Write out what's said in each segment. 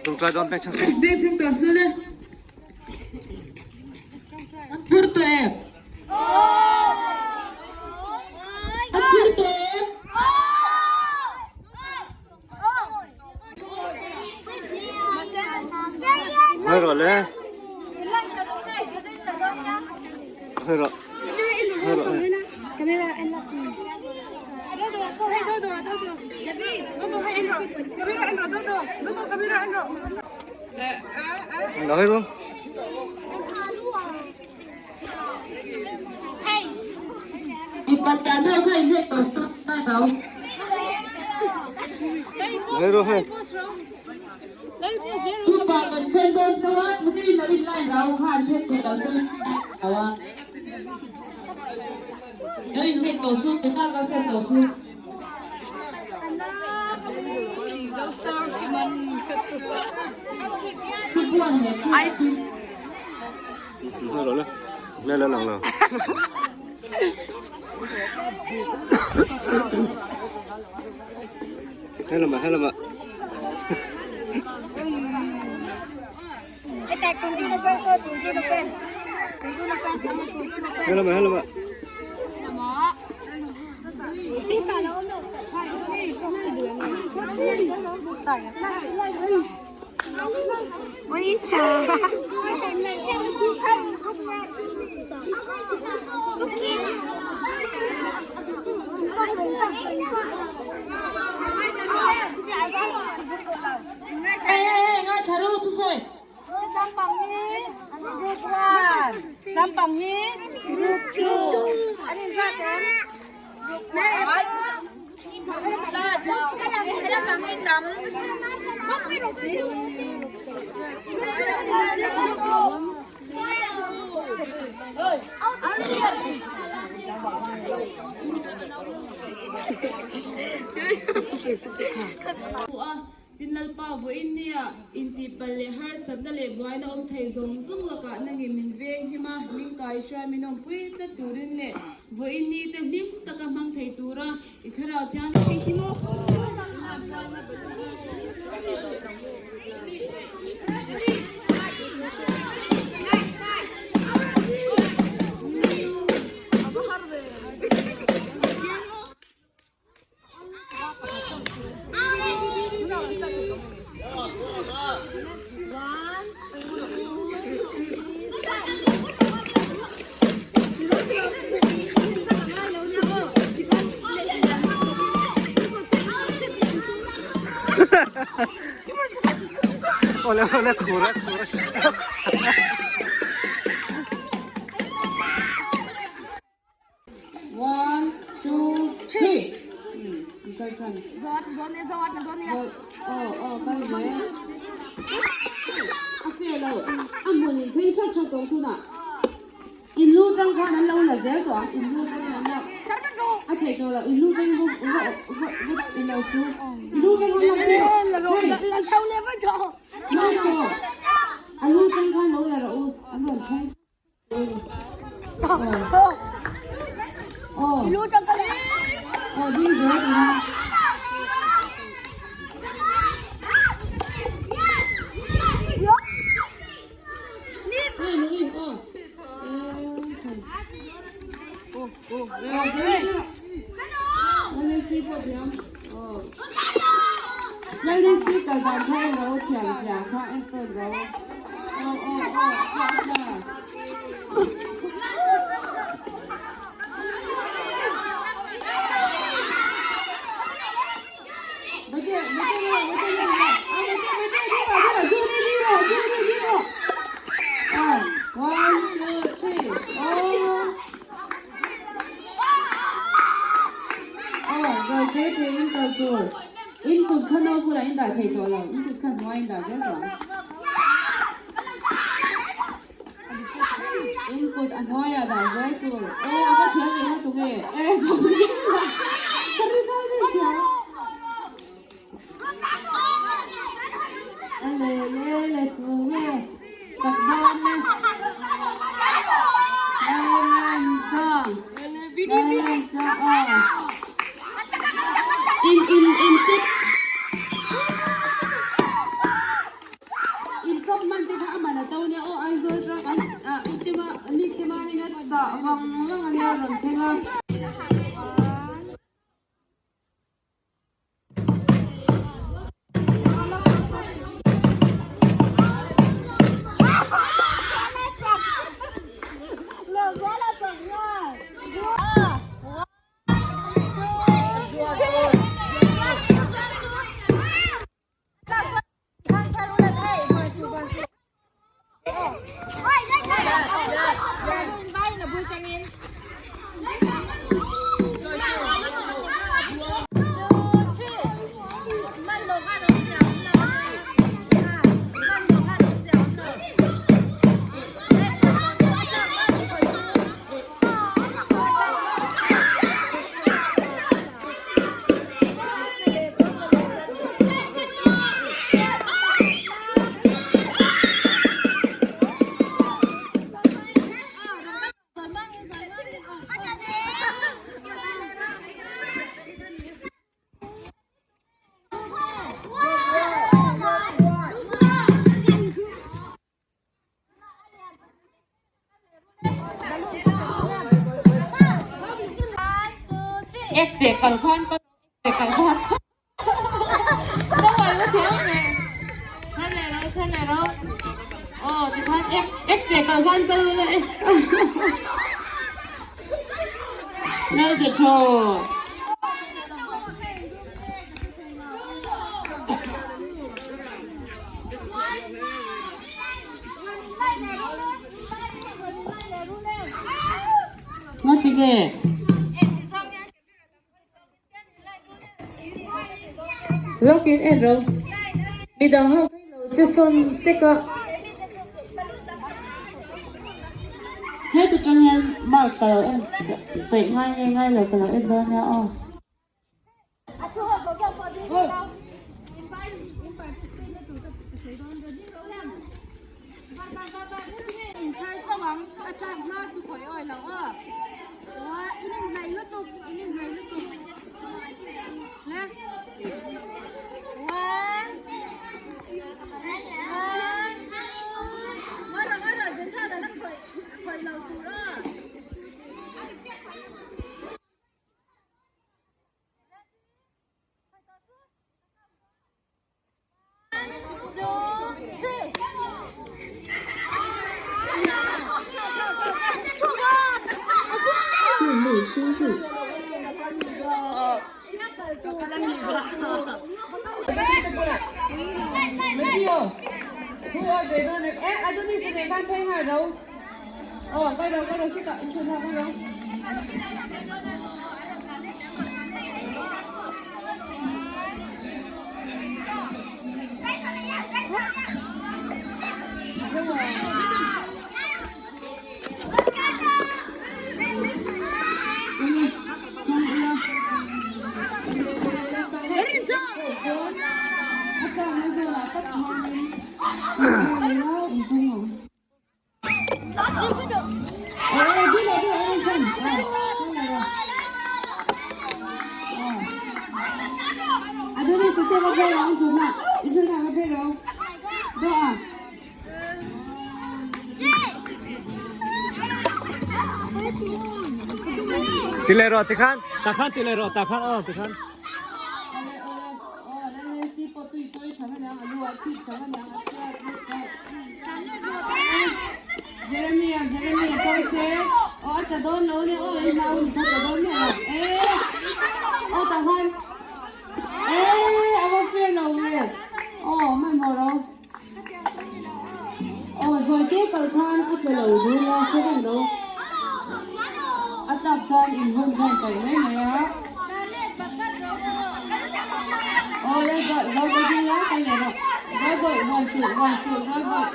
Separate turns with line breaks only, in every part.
Bengchheng tawh suh le. An phur tawh em? An phur tawh em?
Hơi rồi le. Hơi rồi. Hơi rồi. Nói luôn.
Ipat tan ho kha in hei tawh tawh ta lo.
Nói rồi hơi.
Upa kan khen dawn chauh a, thawkin lo in line lo kha an then thei lo chu lo a. Lo in hei tawh su, ka kal sawn tawh su.
Nói rồi le. Lên lên lần nào. Hay là mà hay là mà. Hay là mà hay là mà.
Ê ê ê ngai tha ru thu sawi.
Tin Lalpa vawiin nia intihpalh leh harsatna leh buaina awm thei zawng zawng lakah nangin min veng him a, min kaihruai min awmpui tlat turin leh vawiin ni te hlim taka hmang thei tura i thlarau thiang
Ole ole khura khura.
One, two, three. An kal than. Aw aw kal ve. A fair lo. A hmun in thleng that that tawh tunah in lu tang khan an lo la zel tawh ang. In lu tang an la a theih tawh loh. In lu tang va va va in lo su. In lu tang an la zel. Hey. Michael. A lu tang khan lo la rawh u. An rawn thleng.
In in in tip. ro. Aw tikhan ek ek che kal khan kal ula e. Lal che thaw. Ngati nge? Lawkin en ro. Midang ho phei lo che sawn sek a. Heti tang hian mark ka lo en peih ngai nge ngai lo ka lo en dawn nia aw.
Ti leh rawh tikhan takhan ti leh rawh takhan aw tikhan.
Jeremy Jeremy kawi se aw a tla dawn lo nia aw i hlau ni kha tla dawn miah lo e aw tah khan e a va fair lo ve aw hmanhmawh ro aw zawi te kal khan a tla lo dul a hre reng lo a tlak chuan inhun khan paih mai mai a aw zawi zawi ding lai kal leh rawh zawi bawih vawi suh vawi suh zawi bawih.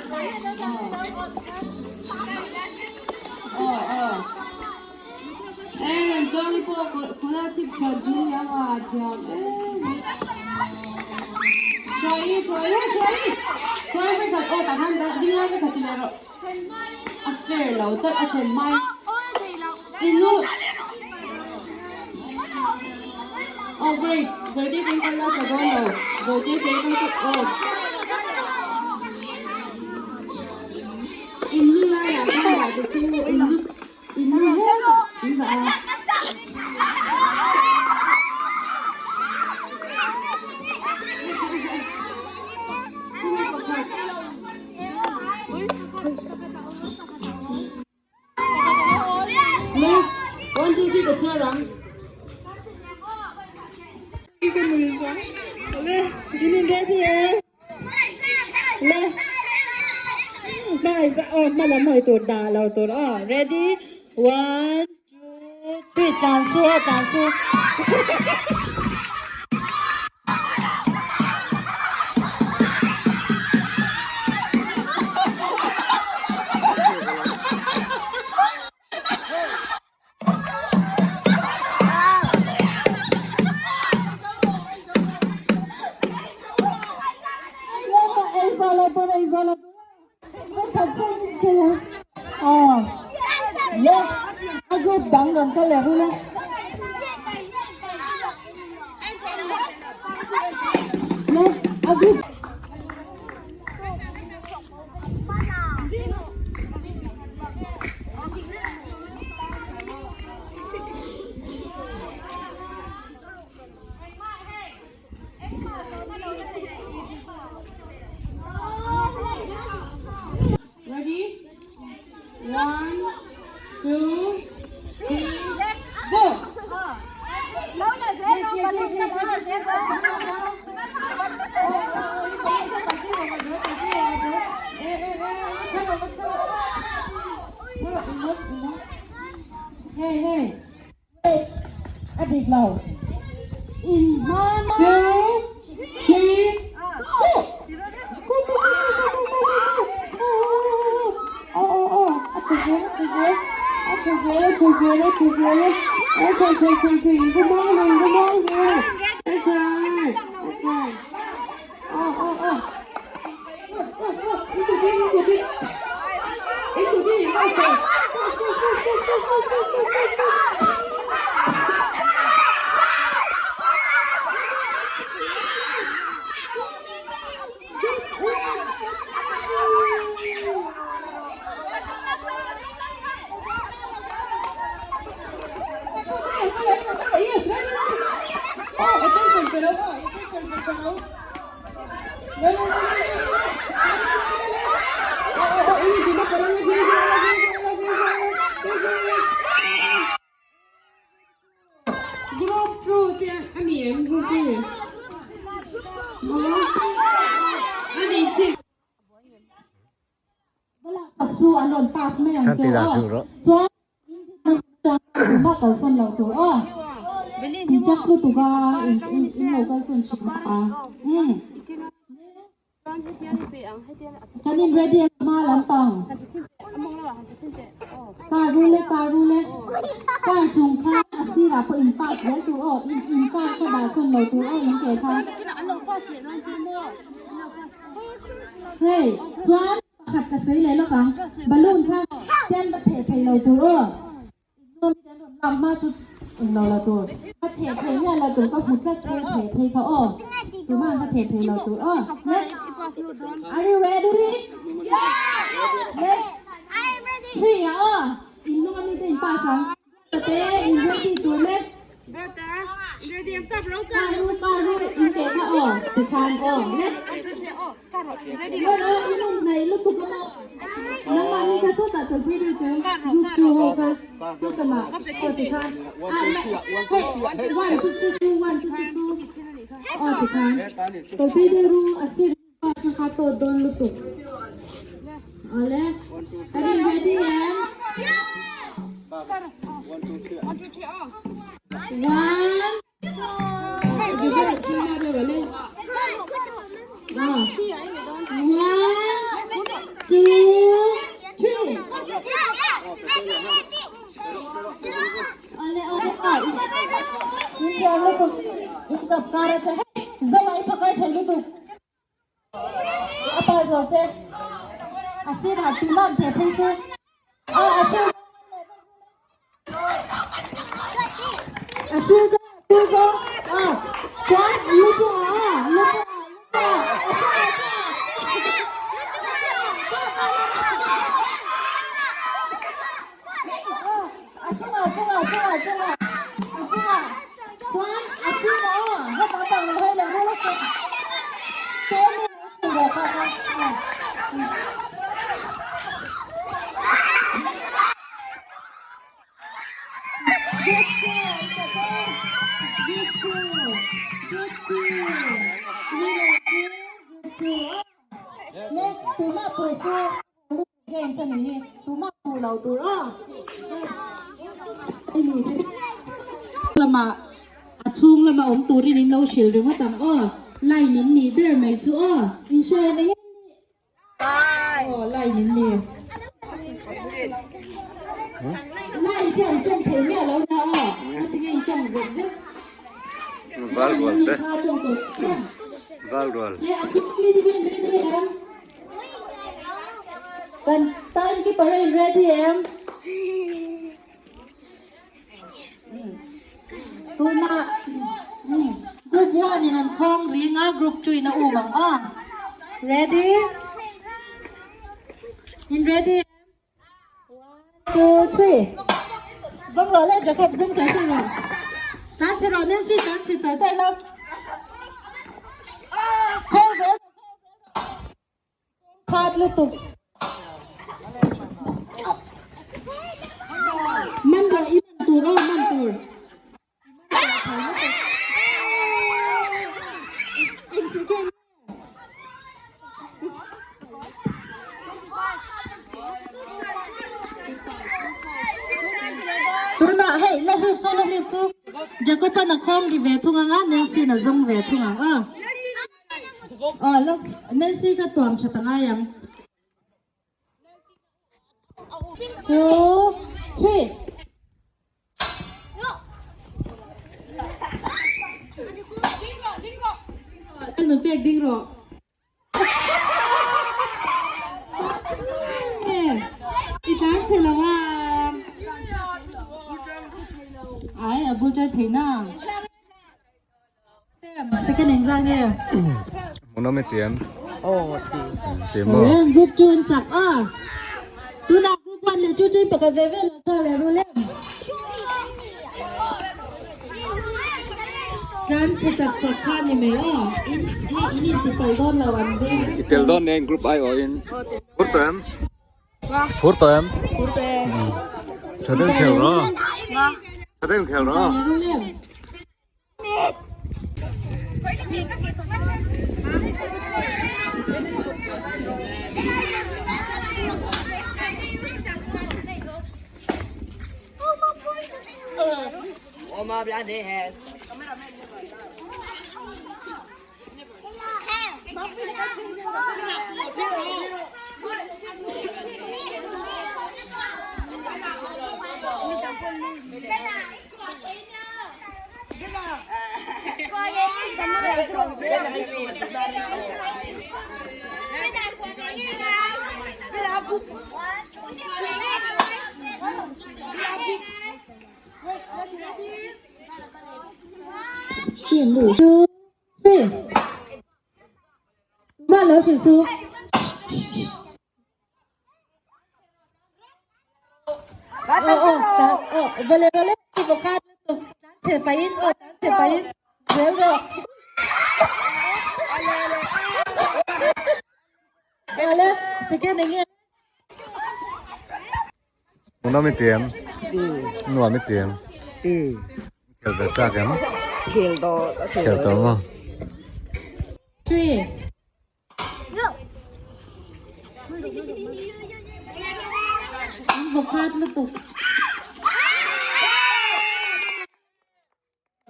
Aw aw e rawn tluang hi pawh khawla chhip chhuan thin nia nga thiam em hruai hruai hruai hruai ve khat aw tah khan ding lai ve khat ti leh rawh a fair lo tlat a thlen hmai inu aw Grace zawite te kal la tha dawn lo zawite te kal aw In lu laiah khan dah te chu in lu in lu hetah in dah a. Le, one two three ka chhiar ang.
Le, in ready e. Le hmangaih zah aw hma lam hawi tur dah lo tur aw ready one two three tlan su aw tlan su. A group dang rawn kal leh rul a. Le a group. Hey hey wait a dik lo in hma
Two, three, go! Go go go go go go go go! Oh oh oh a tha zel a tha zel a tha zel a tha zel a tha zel a tha tha tha tha in ka mang ve in ka mang ve a tha a tha oh oh oh oh oh oh in tu ding in tu ding in tu ding in pass pass pass pass pass pass pass pass pass pass pass. Group two te a ni em group two maw a ni chi.
Su an rawn pass mai ang che aw chuan tumah kalsawn loh tur aw in chak lutuk a in lo kalsawn thin a umm. Kan in ready a hma lampang car rul e car rul e car chung kha a sirah pawh in pass zel tur aw in in car kha dah sawn lo tur aw in ke kha hei chuan pakhat ka sawi leh lawk ang balloon kha hian va theh phei lo tur aw. Nuam hi kan rawn lak hma chu englo lo tur. Ka theh phei miah lo tur ka hmu tlat che theh phei kha aw. Tumah ka theh phei lo tur aw. Le Are you ready? Le Three ah aw. In lung ami te in pass ang. Te in ready tur le. Pa ru pa ru in teh kha aw. Tikhan aw. Le One Lama a chhung lama awm turin in lo hrilh ringawt ang aw line in nih ber mai chu aw in hre em eng aw line in ni line chu an tawng thei miah lo nia aw a tinge in tawng zet zet
Val rual te val rual
Kan time keeper a in ready em? Tuna group 1 in an khawng ring a group 2 in a um ang a. Ready? In ready? 1 2 3 Zong rawh le Jacob zong char char rawh. Chan che rawh Nancy chan che char char lo. Khawng zel Khat lutuk. Man rawh i man tur aw man tur. Tuna. chu la hlip chu Jacob-a'n a khawng ri ve thung ang a, Nancy-in a zawng ve thung ang aw. Aw lawk Nancy kha tuam tha ta ngai ang. Two, three. Nun pek ding rawh. I tlan chhe lo a. Ai a bul tan thei na. Second engzah nge?
Hmuhnawm i tiam.
Aw ti.
Ti maw?
Awle group 2 an chak a. Tunah group 1 leh 2 chu in pakhat ve ve lo chhuak leh rul em? Tlan chhe chak chak kha ni mai aw. In hei in in ti palh dawn lo an veng.
I tel dawn nen group ai awh in. Phur tawh em? Phur tawh em?
Phur tawh e.
Tha deuh khel rawh. Tha deuh khel rawh.
Xin lũ sư Bạn nói chuyện sư Vale vale bawk chhe pahin aw tan chhe pahin zel rawh Vale second enge
Nuam i tiam nuam i tiam khel ve chak em
Khel tawh
khel tawh maw
Three Bawkhat lutuk.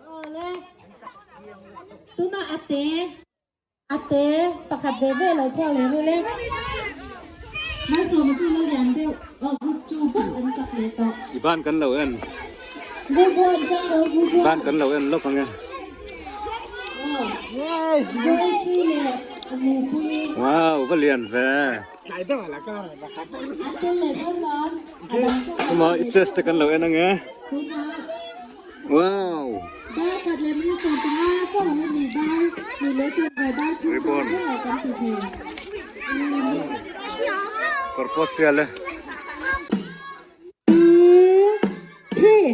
Awle. Tuna ate ate pakhat ve ve lo chhuak leh rul e. Malsawma chu la lian deuh aw group 2 bawk an chak leh tawh.
I ban kan lo en.
Group 1 chang lo group 1.
Ban kan lo en lawk ang e.
Aw. Joyce leh Mupui.
Wow, va lian ve.
An tel leh dawn lawm. A dang pawh
Kuma i chest te kan lo en ang e.
Tunah
Wow.
Dar khat leh minute 15 chauh ang a ni dar hnih leh chawhmeh dar thum chauh
Ribbon.
ber kan ti thei.
Kawr pawh sial e.
Two, three.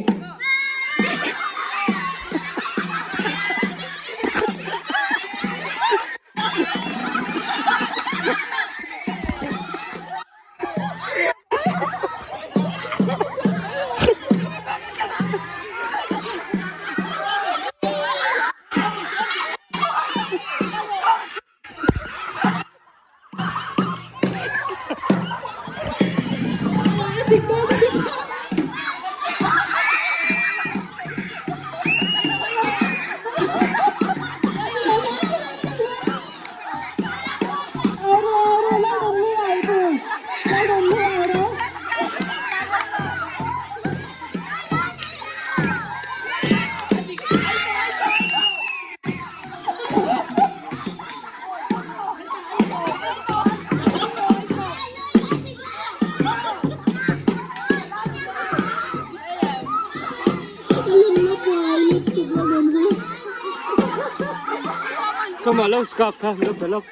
Come on, lo scarf kha lo pe lok.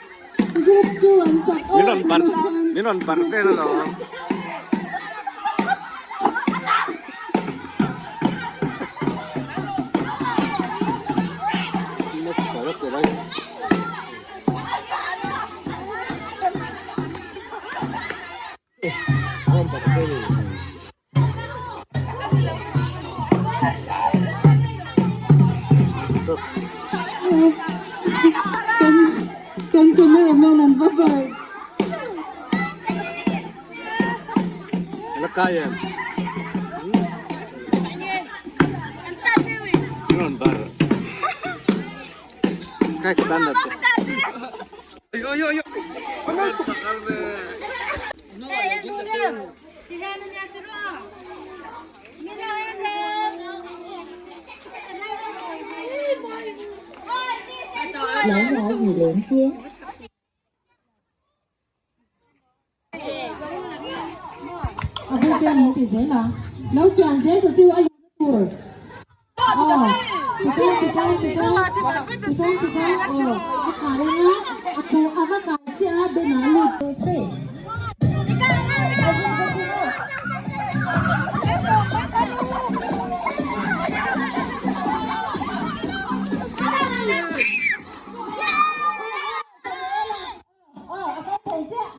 Min rawn barh min rawn barh vel alawm.
Kan cameraman an va barh.
La kai em. Kai ka tan dat te.
蓝牙已连接。A bu chuan in ti zel ang. Lo chuan zel tu chu a luhna tur. Aw, tichuan tichuan tichuan tichuan tichuan aw a kai anga a ko a va kai chiah a ben ah a lut teh three. Aw, a kal thei chiah.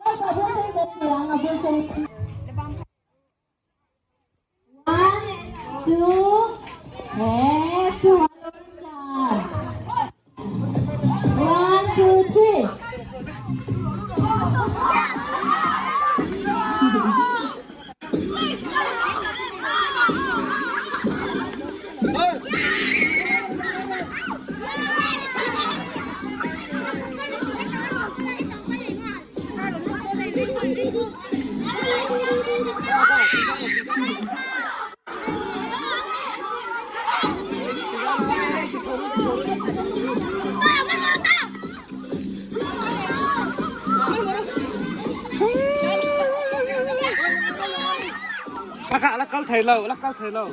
Last a bul chei kan ti ang, a bul chei. One, two, eh, two, a lo rin dan. One, two, three.
La kal thei lo, la kal thei lo.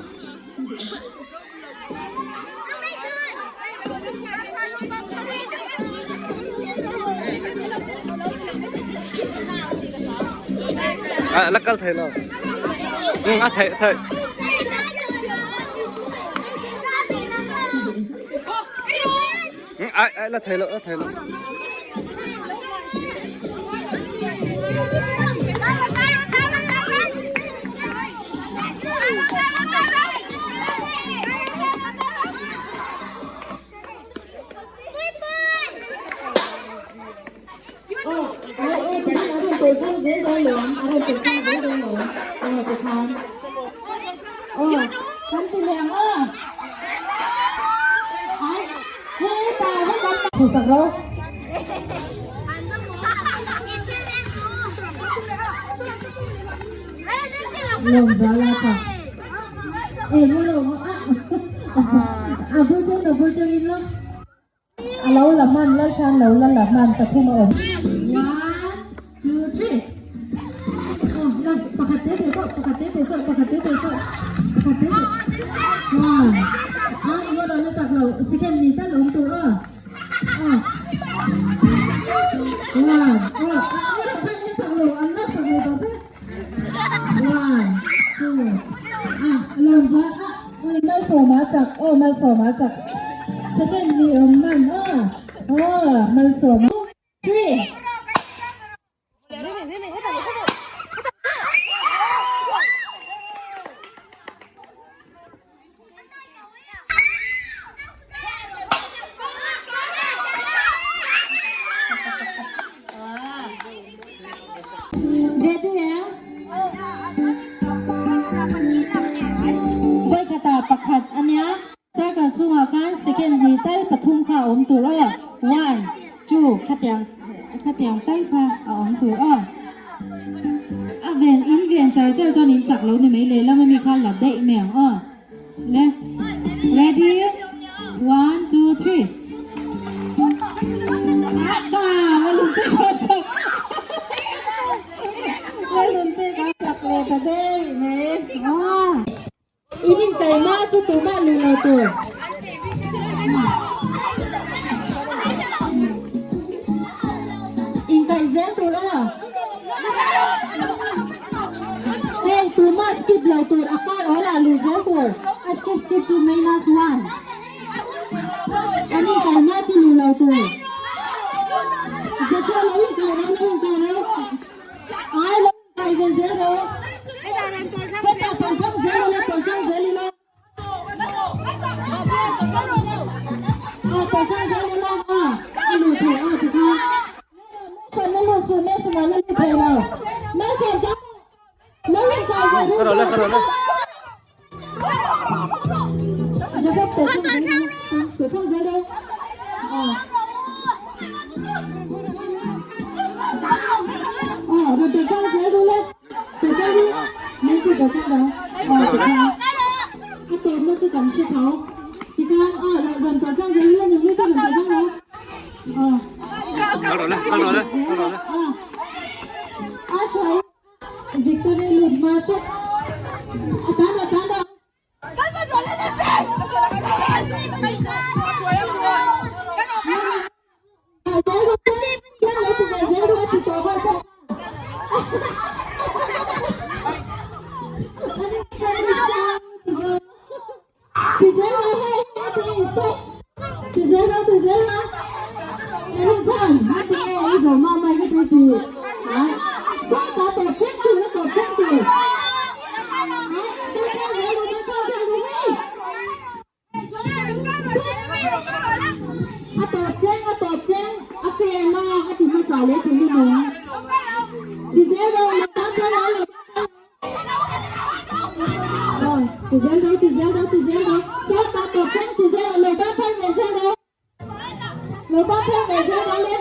La kal thei lo. A thei thei. Ai ai la thei lo, la thei lo.
Aw, ai ai ti khan a rawn tawi thang zel dawn lo ang, a rawn tawi thang zel dawn lo ang, aw ti khan. Aw, kan ti leh ang aw. Ai, hei ta vek ang. Thusak ro. Lawm zual a ka. E mu lo mu a. A bul chang a bul chang in lo. A lo la hman lal khan lo la la hman pathum a awm. One, two, three. Aw, la pakhat te te pawh, pakhat te te chauh, pakhat te te chauh, pakhat te te. One. A, i rawn la chak lo, second ni tal awm tur aw. Aw. One. Aw, i rawn khan la chak lo, an lak sak lo tawh che. One, two. Ah, lawm chuan ah, ui Malsawma chak, aw Malsawma chak. Second ni awm man aw, aw Malsawma. Three. Ready em? Vawikhat ah pakhat a nia. Circle chhungah khan second hnih tal pathum kha a awm tur aw. One, two khatiang khatiang tal kha a awm tur aw. A ven in ven char char chuan in chak lo ni mai lehlam ami kha la daih mai ang aw. Le ready one two three apa malun pe ka chak malun pe ka chak le ta dei me ah in in kai ma chu tu ma lu lo tur in kai zel tur a Hei tuma skip lo tur a kar awl ah luh zel tur a skip skip chu minus one ani kai hma chu luh lo tur Jeje lo in kai ro lo in kai ro ai lo in kai ve zel ro hetah tawlhthang zel ila tawlhthang zel ila.
Kal rawh le, kal rawh le, kal rawh le.
A hruai Victoria lut hma hret. A tan rawh, tan rawh. A tawp cheng, a tawp cheng, a fair na a ti hmasa leh thil i nung. Ti zel rawh, lo tan zel rawh, lo tan zel rawh. Ti zel rawh, ti zel rawh, ti zel rawh. Sawta tawp cheng ti zel rawh, lo tan phei ve zel rawh. Lo tan phei ve zel rawh le.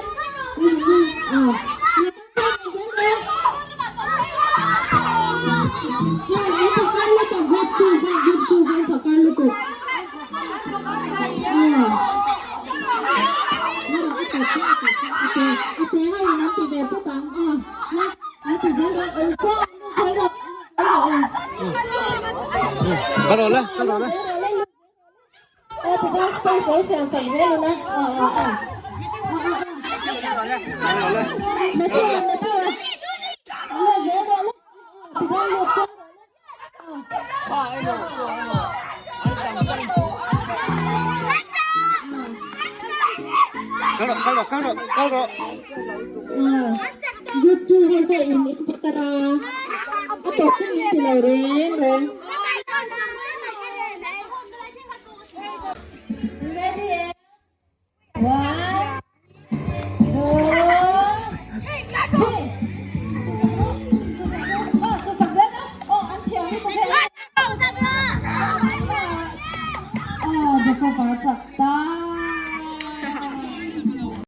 Lo tan phei ve zel rawh. Hei, an phakar lutuk, group 2 khan, group 2 khan phakar lutuk.
Kal rawh le, kal rawh le. Kal rawh, kal rawh, kal rawh, kal rawh.
Group 2 ho pawh in in pakhat a, a tawp thleng in ti lo reng reng.